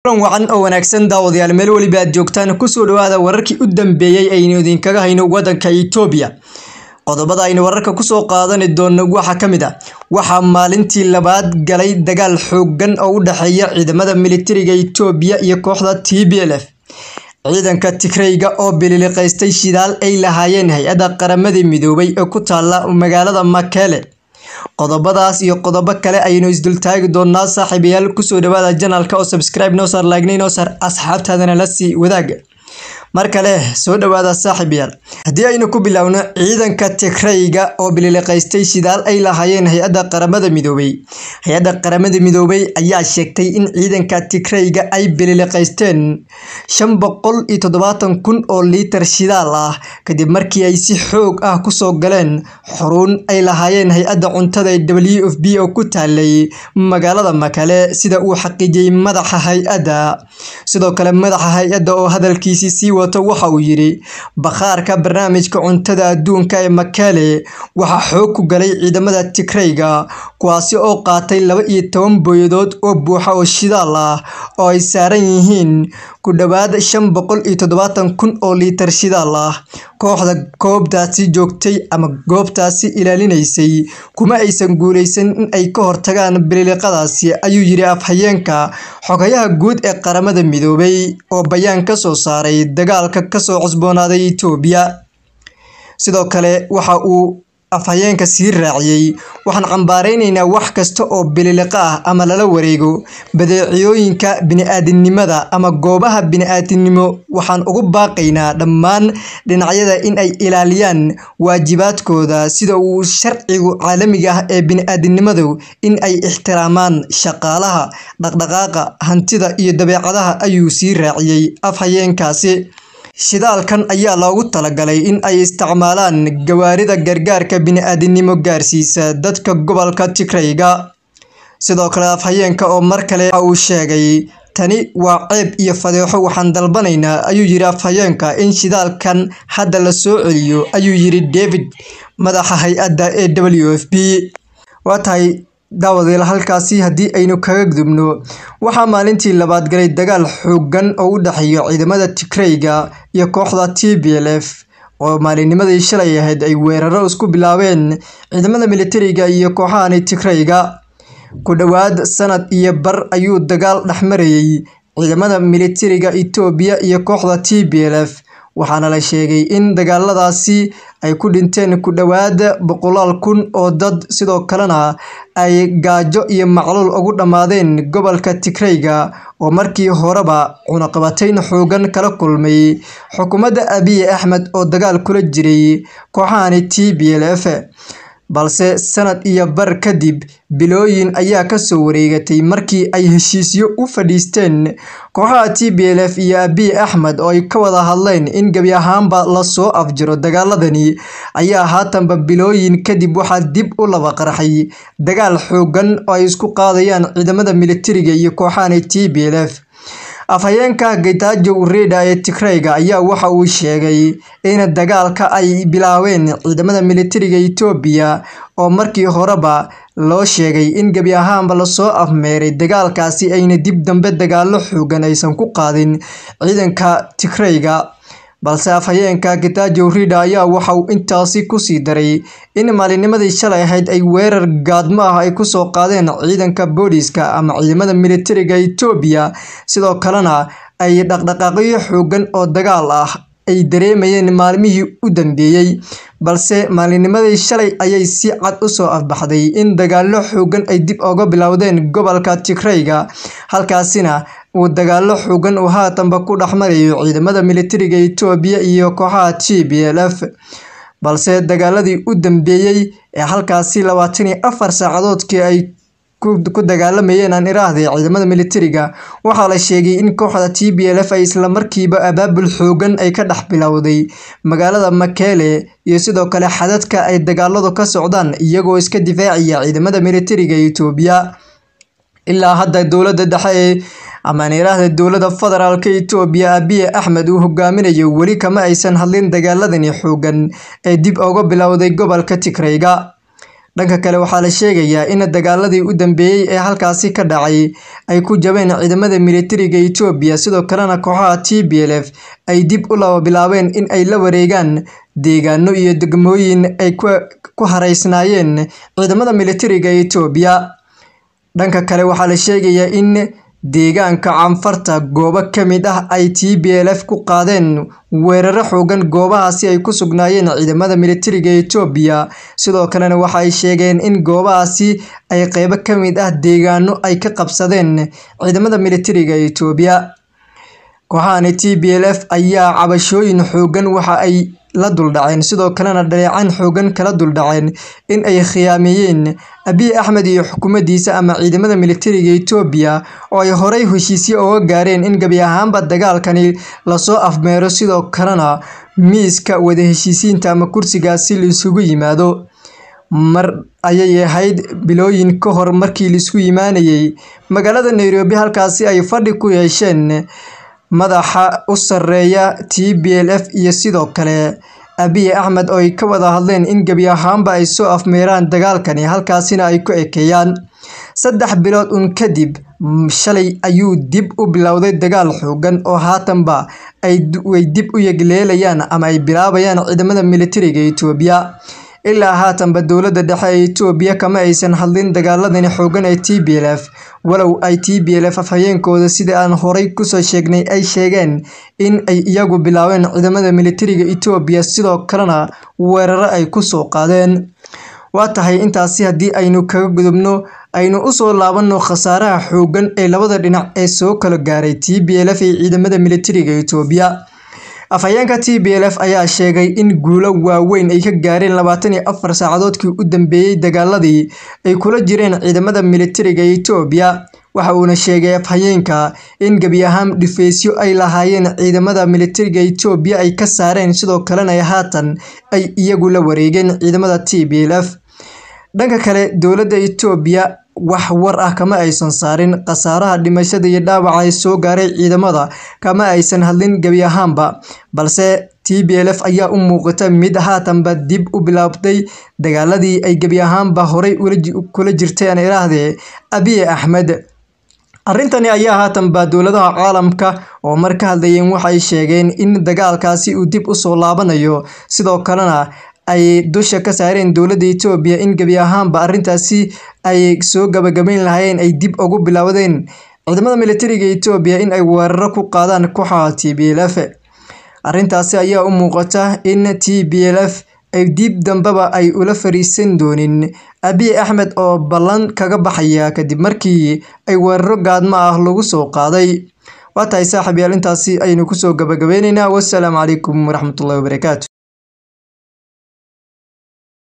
Kulan wacan oo wanaagsan daawadayaal, meel weliba aad joogtaan, kusoo dhawaada wararkii u dambeeyay aynu idinkaga hayno wadanka Itoobiya. Qodobada aynu wararka kusoo qaadani doono waxaa ka mid ah: waxaa maalintii labaad galay dagaal xooggan oo u dhexeeya ciidamada militariga Itoobiya iyo kooxda TPLF. Ciidanka Tigrayga oo bililiqaystay shidaal ay lahaayeen hay-adda Qaramada Midoobay ee ku taalla magaalada Mekelle. Qodobadaas iyo qodobo kale ayaynu isdultaagi doonaa saaxiibayaal. Kusoo dhawaada janalka oo subscribe noo saar, like noo saar, asxaabtaadana la sii wadaag. Mar kale soo dhawaada saaxiibayaal. Haddii aynu ku bilowno ciidanka Tigrayga oo bililiqaystay shidaal ay lahaayeen hay-adda Qaramada Midoobay. Hay-adda Qaramada Midoobay ayaa sheegtay in ciidanka Tigrayga ay bililiqaysteen 570,000 oo liitar shidaal ah kadib markii ay si xoog ah kusoo galeen xarun ay lahaayeen hay-adda cuntada ee WFP oo ku taalay magaalada Mekelle, sida uu xaqiijiyay madaxa hay-adda. Sidoo kale madaxa hay-adda oo hadalkiisii sii wato waxa uu yiri: bakhaarka barnaamijka cuntada adduunka ee Mekelle waxaa xoog ku galay ciidamada Tigrayga, kuwaasi oo qaatay 12 booyadood oo buuxa oo shidaal ah oo ay saaran yihiin ku dhawaad 570,000 oo liitar shidaal ah. Kooxda goobtaasi joogtay ama goobtaasi ilaalinaysay kuma aysan guuleysan in ay ka hortagaan bililiqadaasi, ayuu yiri afhayeenka xoghayaha guud ee Qaramada Midoobay oo bayaan ka soo saaray dagaalka kasoo cusboonaaday Itoobiya. Sidoo kale waxa uu afhayeenka sii raaciyay: waxaan cambaareynaa wax kasta oo bililiqa ah ama lala wareego badeecooyinka bini'aadantinimada ama goobaha bini'aadantinimo. Waxaan ugu baaqaynaa dhammaan dhinacyada in ay ilaaliyaan waajibaadkooda sida uu sharciga caalamiga ah ee bini'aadantinimadu, in ay ixtiraamaan shaqaalaha, dhaqdhaqaaqa, hantida iyo dabeecadaha, ayuu sii raaciyay afhayeenkaasi. Shidaalkan ayaa loogu talagalay in ay isticmaalaan gawaarida gargaarka bini'aadantinimo gaarsiisa dadka gobolka Tigrayga. Sidoo kale afhayeenka oo mar kale waxa uu sheegay: tani waa ceeb iyo fadeexo, waxaan dalbanaynaa, ayuu yiri afhayeenka, in shidaalkan hadda la soo celiyo, ayuu yiri David, madaxa hay-adda ee WFP. Waa tahay daawadayaal, halkaasi haddii aynu kaga gudubno, waxaa maalintii labaad galay dagaal xooggan oo u dhexeeya ciidamada Tigrayga iyo kooxda TPLF oo maalinimadii shalay ahayd ay weeraro isku bilaabeen ciidamada militariga iyo kooxahani Tigrayga. Ku dhawaad sanad iyo bar ayuu dagaal dhexmarayay ciidamada militariga Itoobiya iyo kooxda TPLF, waxaana la sheegay in dagaaladaasi ay ku dhinteen ku dhawaad boqolaal kun oo dad, sidoo kalena ay gaajo iyo macluul ugu dhammaadeen gobolka Tigrayga oo markii horeba cunaqabatayn xooggan kala kulmay xukuumadda Abiy Ahmed oo dagaal kula jiray kooxahani TPLF. Balse sanad iyo bar kadib, bilooyin ayaa kasoo wareegatay markii ay heshiisyo u fadhiisteen kooxaha TPLF iyo Abiy Ahmed oo ay ka wada hadleen in gebi ahaanba lasoo afjaro dagaaladani, ayaa haatanba bilooyin kadib waxaa dib u laba qarxay dagaal xooggan oo ay isku qaadayaan ciidamada militariga iyo kooxahani TPLF. Afhayeenka Getachew Reda ee Tigrayga ayaa waxa uu sheegay in dagaalka ay bilaabeen ciidamada militariga Itoobiya oo markii horeba loo sheegay in gebi ahaanba lasoo afmeeray dagaalkaasi ayna dib dambe dagaallo xooggan aysan ku qaadin ciidanka Tigrayga. Balse afhayeenka Getachew Reda ayaa waxa uu intaasi kusii daray in maalinimadii shalay ahayd ay weerar gaadmo ah ay kusoo qaadeen ciidanka booliiska ama ciidamada militariga Itoobiya, sidoo kalena ay dhaqdhaqaaqyo xooggan oo dagaal ah ay dareemayeen maalmihii u dambeeyay. Balse maalinimadii shalay ayay si cad usoo afbaxday in dagaallo xooggan ay dib uga bilowdeen gobolka Tigrayga, halkaasina uu dagaallo xooggan uu haatanba ku dhexmarayo ciidamada militariga Itoobiya iyo kooxaha TPLF. Balse dagaaladii u dambeeyay ee halkaasi 24 saacadoodkii ay ku dagaalamayeen aan iraahday ciidamada militariga, waxaa la sheegay in kooxda TPLF ay isla markiiba abaabul xooggan ay ka dhex bilowday magaalada Mekelle iyo sidoo kale xadadka ay dagaaladu ka socdaan, iyagoo iska difaacaya ciidamada militariga Itoobiya. Ilaa hadda dowladda dhexe ee ama aan iraahday dowladda federaalka Itoobiya Abiy Ahmed uu hogaaminayo weli kama aysan hadlin dagaaladani xooggan ee dib uga bilowday gobolka Tigrayga. Dhanka kale, waxaa la sheegayaa in dagaaladii u dambeeyay ee halkaasi ka dhacay ay ku jabeen ciidamada militariga Itoobiya, sidoo kalena kooxaha TPLF ay dib u bilaabeen in ay la wareegaan deegaano iyo degmooyin ay ku hareereysnaayeen ciidamada militariga Itoobiya. Dhanka kale, waxaa la sheegayaa in deegaanka Canfarta goobo ka mid ah ay TPLF ku qaadeen weeraro xooggan goobahaasi ay ku sugnaayeen ciidamada militariga Itoobiya. Sidoo kalena waxa ay sheegeen in goobahaasi ay qaybo ka mid ah deegaano ay ka qabsadeen ciidamada militariga Itoobiya. Kooxahani TPLF ayaa cabashooyin xooggan waxa ay la duldhaceen, sidoo kalena dhaleecayn xooggan kala duldhaceen in ay khiyaameeyeen Abiy Ahmed iyo xukuumaddiisa ama ciidamada militariga Itoobiya oo ay horey heshiisyo uga gaareen in gebi ahaanba dagaalkani lasoo afmeero, sidoo kalena miiska wada heshiisiinta ama kursigaasi la isugu yimaado. Mar ayay ahayd bilooyin ka hor markii la isku yimaanayay magaalada Nairobi, halkaasi ay fadhi ku yeesheen madaxa u sarreeya TPLF iyo sidoo kale Abiy Ahmed oo ay ka wada hadleen in gebi ahaanba ay soo afmeeraan dagaalkani, halkaasina ay ku ekeeyaan. 3 bilood un kadib, shalay ayuu dib u bilowday dagaal xooggan oo haatanba ay dib u yegleelayaan ama ay bilaabayaan ciidamada militariga Itoobiya. Ilaa haatanba dowladda dhexe ee Itoobiya kama aysan hadlin dagaaladani xooggan ee TPLF, walow ay TPLF afhayeenkooda sida aan horey kusoo sheegnay ay sheegeen in ay iyagu bilaabeen ciidamada militariga Itoobiya, sidoo kalena weeraro ay ku soo qaadeen. Waa tahay intaasi haddii aynu kaga gudubno, aynu u soo laabanno khasaaraha xooggan ee labada dhinac ee soo kala gaaray TPLF iyo ciidamada militariga Itoobiya. Afhayeenka TPLF ayaa sheegay in guulo waaweyn ay ka gaareen 24 saacadoodkii u dambeeyay dagaaladii ay kula jireen ciidamada militariga Itoobiya. Waxa uuna sheegay afhayeenka in gebi ahaan dhufeysyo ay lahaayeen ciidamada militariga Itoobiya ay ka saareen, sidoo kalena haatan ay iyagu la wareegeen ciidamada TPLF. Dhanka kale, dowladda Itoobiya wax war ah kama aysan saarin khasaaraha dhimashada iyo dhaawaca ee soo gaaray ciidamada, kama aysan hadlin gebi ahaanba, balse TPLF ayaa u muuqata mid haatanba dib u bilaabtay dagaaladii ay gebi ahaanba horey kula jirtay aan iraahdee Abiy Ahmed. Arrintani ayaa haatanba dowladaha caalamka oo mar ka hadlayeen waxay sheegeen in dagaalkaasi uu dib u soo laabanayo, sidoo kalena ay dusha ka saareen dowladda Itoobiya in gebi ahaanba arrintaasi ay soo gabagabayn lahaayeen ay dib ugu bilowdeen ciidamada militariga Itoobiya in ay weeraro ku qaadaan kooxaha TPLF. Arrintaasi ayaa u muuqata in TPLF ay dib dambaba ay ula fariisan doonin Abiy Ahmed oo ballan kaga baxaya kadib markii ay weeraro gaadmo ah lagu soo qaaday. Waa tahay saaxiibayaal, intaasi ayaynu kusoo gabagabeyneynaa. Wassalaamu calaykum waraxmatullaahi wabarakaatu.